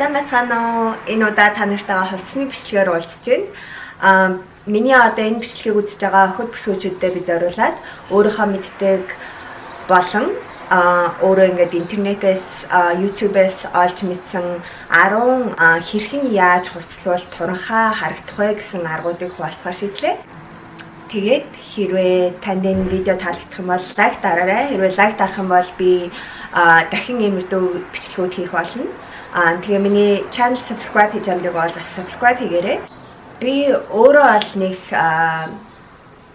Сайн байцгаана уу? Энэ удаа та нартайгаа хувцсны бичлэгээр уулзж байна. Миний одоо энэ бичлэгийг үзэж байгаа охид бүсгүүчүүдэд би зориулаад өөрийнхөө мэддэг болон өөрөө ингээд интернетээс, YouTube-ээс олж мэдсэн 10 хэрхэн яаж хувцлавал туранхай харагдах вэ гэсэн аргуудыг хуваалцахаар шийдлээ. Тэгээд хэрвээ танд энэ видео таалагдах юм бол лайк дараарай. Хэрвээ лайк дарах юм бол би дахин иймэрхүү бичлэгүүд хийх болно. Тэгээ миний channel subscribe хийж амжаагүй бол бас subscribe хийгээрэй. Би өөрөө бол нэг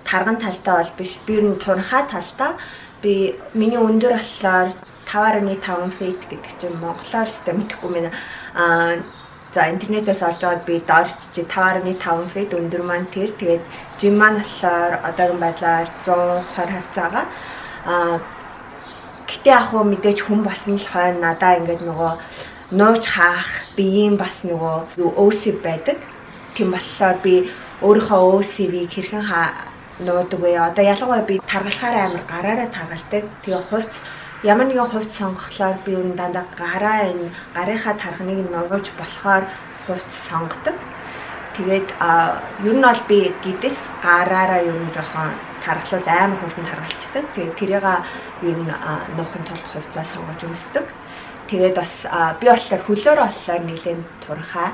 тарган талтай бол биш. Би ер нь туранхай талтай. Би миний өндөр болохоор 5.5 feet гэдэг чинь монголоор өстой мэдэхгүй мэн. За, интернетээс олж аваад би дорч чи 5.5 feet өндөр маань тэр. Тэгээд жин маань болохоор одоогийн байдлаар 120 хавцаага. Гэтэ яг хуу мэдээж хүн болсон л хойно надаа ингээд нөгөө нууж хаах биеийн бас нөгөө юу өөсөв байдаг. Тийм болохоор би өөрийнхөө өөсөвийг хэрхэн нуудаг вэ? Одоо ялангуяа би таргалахаар амар гараараа таргалдаг. Тэгээ хувц ямар нэгэн хувц сонгохлоор би ер нь дандаа гараа, энэ гарынхаа тарханыг нууж болохоор хувц сонгодог. Тэгээд ер нь бол би гэдэс гараараа ер нь жоохон тархалвал амар хурдан таргалчдаг. Тэгээд тэрийг ер нь нуухын тулд хувцас сонгож өмсдөг. Тэгээд бас би болохоор хөлөөр болохоор нэлээд туранхай.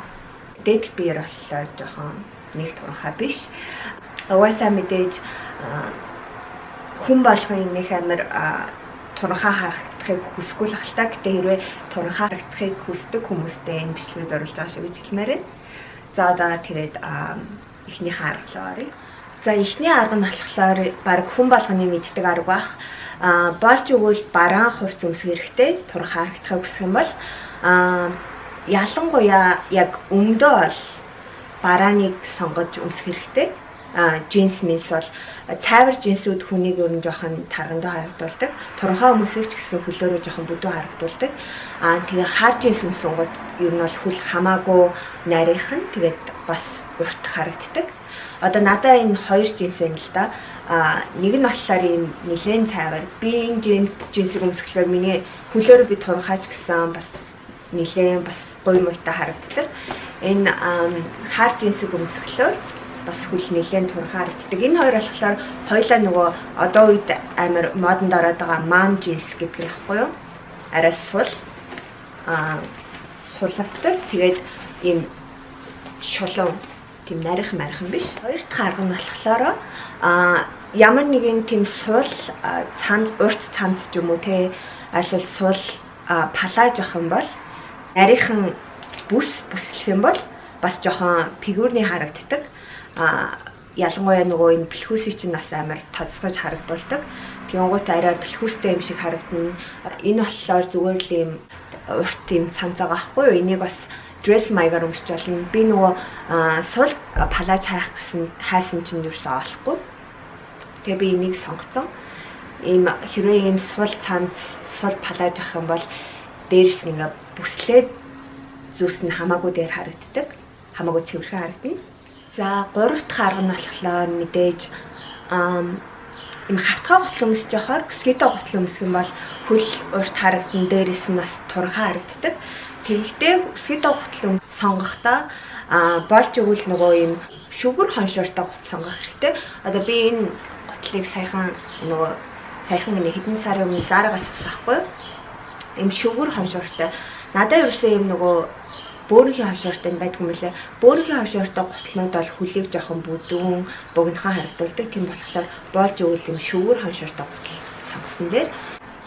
Дээд биеэр болохоор жоохон нэг туранхай биш. Угаасаа мэдээж хүн болгон нэг амар туранхай харагдахыг хүсэхгүй л ахalta. Гэтэ хэрвээ туранхай харагдахыг хүсдэг хүмүүстэй энэ бичлэгийг зориулж байгаа шиг гэж хэлмээр байна. За, одоо тэгээд эхнийхээ арга руу оръё. За, эхний арга нь болохоор баг хүн болгоны мэддэг арга бах. Болж өгвөл бараан хувц өмсөх хэрэгтэй. Туранхай харагдахыг хүсэх юм бол ялангуяа яг өмдөө бол барааныг сонгож өмсөх хэрэгтэй. Джинс минс бол, цайвар джинсүүд хүнийг ер нь жоохон таргандаа харагдуулдаг. Туранхай хүмүүсийг ч гэсэн хөлөөрөө жоохон бүдүү харагдуулдаг. Тэгээ хар джинс өмсөнгүүд ер нь бол хөл хамаагүй нарийнхан, тэгээд бас урт харагддаг. Одоо надаа энэ хоёр джинс байна л да. Нэг нь болохоор ийм нэлээд цайвар. Би энэ джинсийг өмсөхлөөр миний хөлөөрөө би туранхайч гэсэн бас нэлээд бас гоё муутай харагддаг. Энэ хар джинсийг өмсөхлөөр бас хөл нэлээд туранхай харагддаг. Энэ хоёр болохоор хоёлаа нөгөө одоо үед амар модонд ороод байгаа mom jeans гэдэг нь аахгүй юу? Арай сул сулавтар, тэгээд ийм шулуун, тийм нарийнхан мархан биш. Хоёр дахь арга нь болохоор ямар нэгэн тийм сул цамц, урт цамц ч юм уу те, альсвал сул палааж авах юм бол нарийнхан бүс бүслэх юм бол бас жоохон фигурный харагддаг. Ялангуяа нөгөө энэ бэлхүүсийг чинь бас амар тодсгож харагдуулдаг. Тэгэнгუут арай бэлхүүстэй юм шиг харагдана. Энэ болохоор зүгээр л юм урт юм цамц байгаа байхгүй юу? Энийг бас dress маягаар өмсч болно. Би нөгөө сул палааж хайх гэсэн хайсан чинь юусоо олохгүй. Тэгээ би энийг сонгоцсон. Ийм хэрвээ ийм сул цамц, сул палааж авах юм бол дээрэс нь ингээ бүслээд зүрс нь хамаагүй дээр харагддаг. Хамаагүй цэвэрхэн харагдана. За, гурав дахь арга нь болохоор мэдээж ийм хавтгай гутал өмсөж явахаар, скетэ гутал өмсөх юм бол хөл урт харагдан, дээрэс нь бас туранхай харагддаг. Тэгэхдээ скетэ гутал сонгохдоо болж өгвөл нөгөө ийм шүгэр хоншоортой гутал сонгох хэрэгтэй. Одоо би энэ гутлыг саяхан, нөгөө саяхан гинэ, хэдэн сарын өмнө Zara-гаас авсан байхгүй юу? Ийм шүгэр хоншоортой. Надад ерөөсөө ийм нөгөө бөөрийнхээ хоншоортой байдгүй юм лээ. Бөөрийнхээ хоншоортой гутлнууд бол хөлийг жоохон бүдүүн, богинохон харагдуулдаг. Тийм болохоор болж өгвөл ийм шүгэр хоншоортой гутал сонгосон дээр.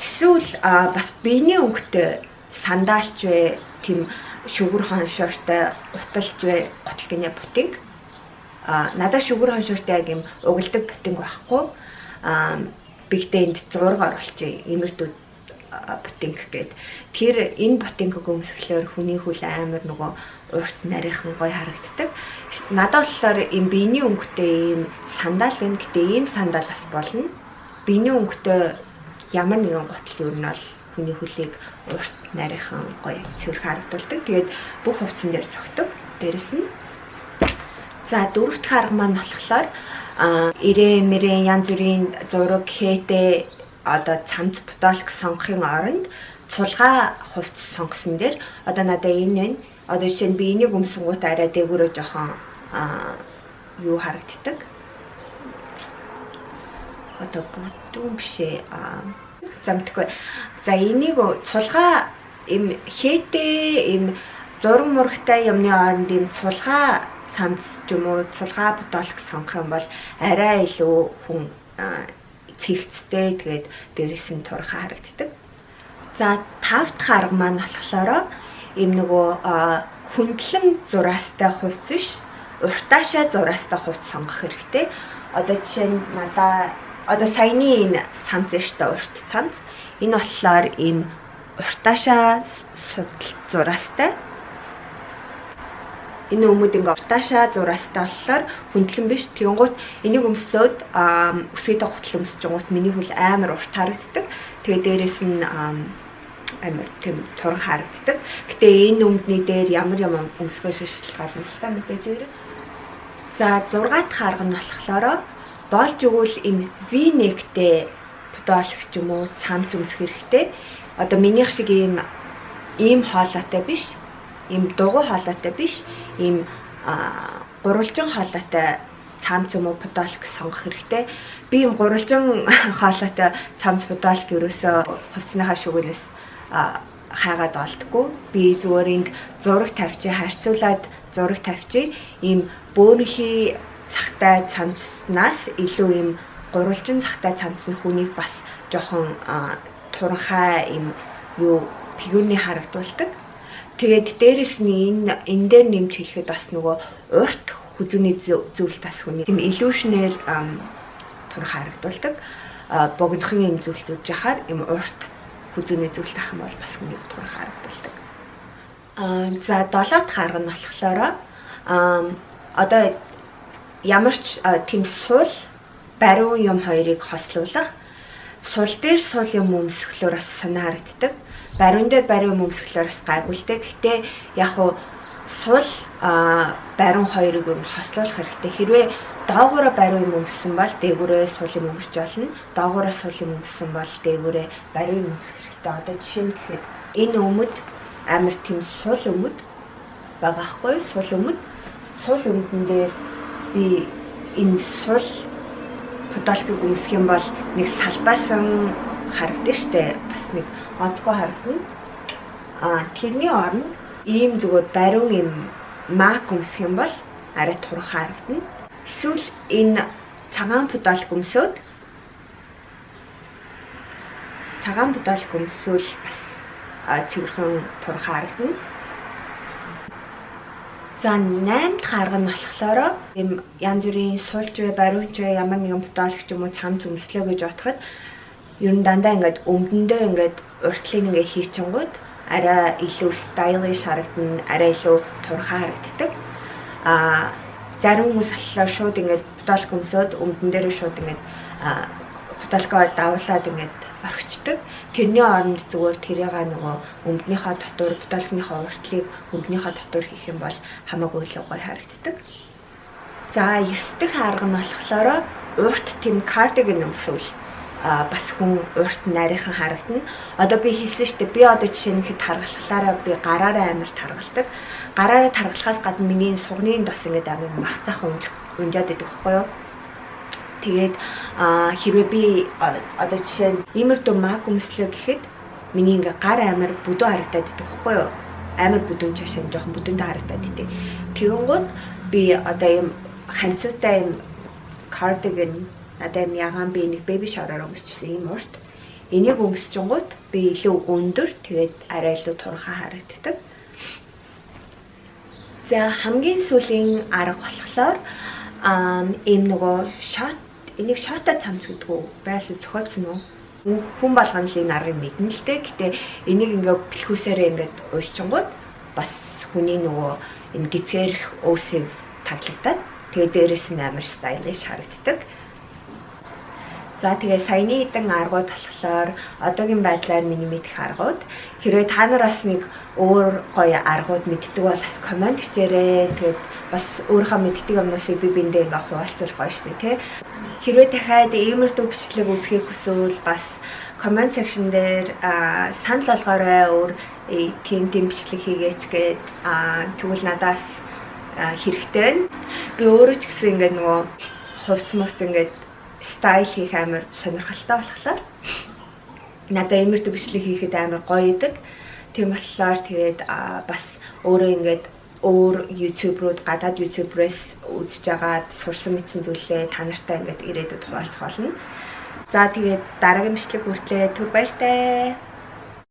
Эсвэл бас биений өнгөтэй сандалч вэ, тийм шүгэр хоншоортой гуталч вэ, гутал гинэ, ботинк. Надад шүгэр хоншоортой яг юм угалдаг ботинк байхгүй. Би гэтээ энд зураг оруулчих. Иймэрдүү ботинк гээд. Тэр энэ ботинкыг өмсгөлөөр хүний хөл амар нөгөө урт, нарийнхан, гоё харагддаг. Надад болохоор ийм биений өнгөтэй ийм сандал байна. Гэтэ ийм сандал бас болно. Биений өнгөтэй ямар нэгэн гутал ер нь бол хүний хөлийг урт, нарийнхан, гоё, цэвэрхэн харагдуулдаг. Тэгээд бүх хувцсан дээр зохидог. Дээрэс нь. За, дөрөв дэх арга маань болохоор ирээ мэрэн янз бүрийн зураг хээтэй одоо цамц ботолк сонгохын оронд цулгаа хувцас сонгосон дээр, одоо надаа энэ байна. Одоо жишээ нь би энийг өмсөнгүүт арай дээгүүрээ жоохон юу харагддаг. Одоо бүдүүн биш ээ. Замтгүй. За, энийг цулгаа им хээтэй им зураг мурагтай юмны оронд им цулгаа цамц ч юм уу, цулгаа футболк сонгох юм бол арай илүү хүн цэгцтэй, тэгээд дээрээс нь туранхай харагддаг. За, тав дахь арга маань болохоор ийм нөгөө хөндлөн зураастай хувцас биш, уртаашаа зураастай хувцас сонгох хэрэгтэй. Одоо жишээ нь надаа одоо саяны энэ цамц шүү дээ, урт цамц. Энэ болохоор ийм уртаашаа судал зураастай. Энэ өмд ингээ уртаашаа зураастай болохоор хөндлөн биш. Тэгэнгүүт энийг өмсөөд өсгийтэй гутал өмсөж миний хөл амар урт харагддаг. Тэгээ дээрээс нь амар тийм туран харагддаг. Гэтэ энэ өмдний дээр ямар юм өмсгөөс шалтгаална л та мэдээж хэрэг. За, 6 дахь арга нь болохоор болж өгвөл энэ V-neck-тэй футболк ч юм уу, цамц өмсөх хэрэгтэй. Одоо минийх шиг ийм ийм хоолойтой биш, ийм дугуй хоолойтой биш, ийм гурвалжин хоолойтой цамц юм уу, футболк сонгох хэрэгтэй. Би ийм гурвалжин хоолойтой цамц, футболк ерөөсөө хувцсныхаа шүгэнээс хайгаад олдохгүй. Би зүгээр энд зураг тавьчих, харьцуулаад зураг тавьчих. Ийм бөөнхий цагтай цамцнаас илүү ийм гурвалжин цагтай цамц нь хүнийг бас жоохон туранхай ийм юу фигурны харагдуулдаг. Тэгээд дээрэс нь энэ энэ дээр нэмж хэлэхэд бас нөгөө урт хүзүүний зүйл бас хүний тийм illusion-ээр туранхай харагдуулдаг. Богинохон юм зүйл зүүж яхаар юм урт хүзүүний зүйл таах юм бол бас хүнийг туранхай харагдуулдаг. За, долоо дахь арга нь болохоор одоо ямар ч тийм сул бариун юм хоёрыг хослуулах. Сул дээр сул юм өмсөхлөөр бас сонин харагддаг. Бариун дээр бариун юм өмсөхлөөр бас гайгүй л дээ. Гэхдээ яг уу сул бариун хоёрыг юм хослуулах хэрэгтэй. Хэрвээ доогоороо бариун юм өмссөн бол дээгүүрээ сул юм өмсч болно. Доогоороо сул юм өмссөн бол дээгүүрээ бариун юм өмсөх хэрэгтэй. Одоо жишээ нь гэхэд энэ өмд амар тийм сул өмд байгаа хгүй, сул өмд. Сул өмдөн дээр би энэ сул футболкыг өмсөх юм бол нэг салбаасан харагдана штэ. Бас нэг онцгой харагдана. Тэрний оронд ийм зүгээр бариун юм мак өмсөх юм бол арай туранхай харагдана. Эсвэл энэ цагаан футболк өмсөөд, цагаан футболк өмсвөл бас цэвэрхэн туранхай харагдана. За, 8 дахь арга нь болохоор ийм янз бүрийн сулж бай, бариунч бай, ямар нэгэн футболк ч юм уу, цамц өмслөө гэж бодоход ер нь дандаа ингээд өмдөндөө ингээд уртлыг ингээд хийчингууд арай илүү stylish харагдана, арай илүү туранхай харагддаг. Зарим хүмүүс болохоор шууд ингээд футболк өмсөөд өмдөн дээрээ шууд ингээд футболкоо давуулаад ингээд орхичдаг. Тэрний оронд зүгээр тэрийг нөгөө өмднийхөө дотор, футболкныхоо уртлыг өмднийхөө дотор хийх юм бол хамаагүй илүү гоё харагддаг. За, 9 дахь арга нь болохоор урт тийм кардиган өмсвөл бас хүн урт нарийнхан харагдана. Одоо би хэлсэн шүү дээ. Би одоо жишээ нь хэд таргалахлаараа би гараараа амар таргалдаг. Гараараа таргалахаас гадна миний сугны дос ингээд амар мах цах унжаад идэх байхгүй юу? Тэгээд хэрвээ би одоо жишээ нь иймэрдүү мак өмслөө гэхэд миний ингээ гар амар бүдүүн харагдаад идэх байхгүй юу? Амар бүдүүн, чашаа жоохон бүдүүнтэй харагдаад идэв. Тэгэнгүүт би одоо ийм ханцуутай юм кардиган, надад юм ягаан, би нэг baby shower-аар өмсчихсэн ийм урт. Энийг өмсчингууд би илүү өндөр, тэгээд арай илүү туранхай харагддаг. За, хамгийн сүүлийн арга болохоор ийм нөгөө шот, энийг шотой цамц гэдэг үү? Байсан зохиолсон уу? Хүн болгоно л энэ аргыг мэднэ л дээ. Гэтэ энийг ингээ бэлхүүсээрээ ингээд уушчингууд бас хүний нөгөө энэ гизгэрх өөсөв таглагдаад, тэгээ дээрээс нь амар stylish харагддаг. За, тэгээ саяны хэдэн аргууд болохоор одоогийн байдлаар миний мэдэх аргууд. Хэрвээ та нар бас нэг өөр гоё аргууд мэддэг бол бас comment бичээрэй. Тэгээд бас өөрийнхөө мэддэг юмнуудыг би биндээ ингээ хуваалцвал гоё шнэ, тий. Хэрвээ дахиад иймэрдүү бичлэг үзэхийг хүсвэл бас Comment section дээр санал болгоорой, өөр тийм тийм бичлэг хийгээч гээд. Тэгвэл надаас хэрэгтэй байна. Би өөрөө ч гэсэн ингээд нөгөө хувцас мувц ингээд style хийх амар сонирхолтой болохоор надад иймэрхүү бичлэг хийхэд амар гоё идэг. Тийм болохоор тэгээд бас өөрөө ингээд өөр YouTuber-ууд, гадаад YouTuber-ээс үзэж агаад сурсан мэдсэн зүйлээ та нартай ингээд ирээдүйд хуваалцах болно. За, тэгээд дараагийн бичлэг хүртлээ түр баяртай.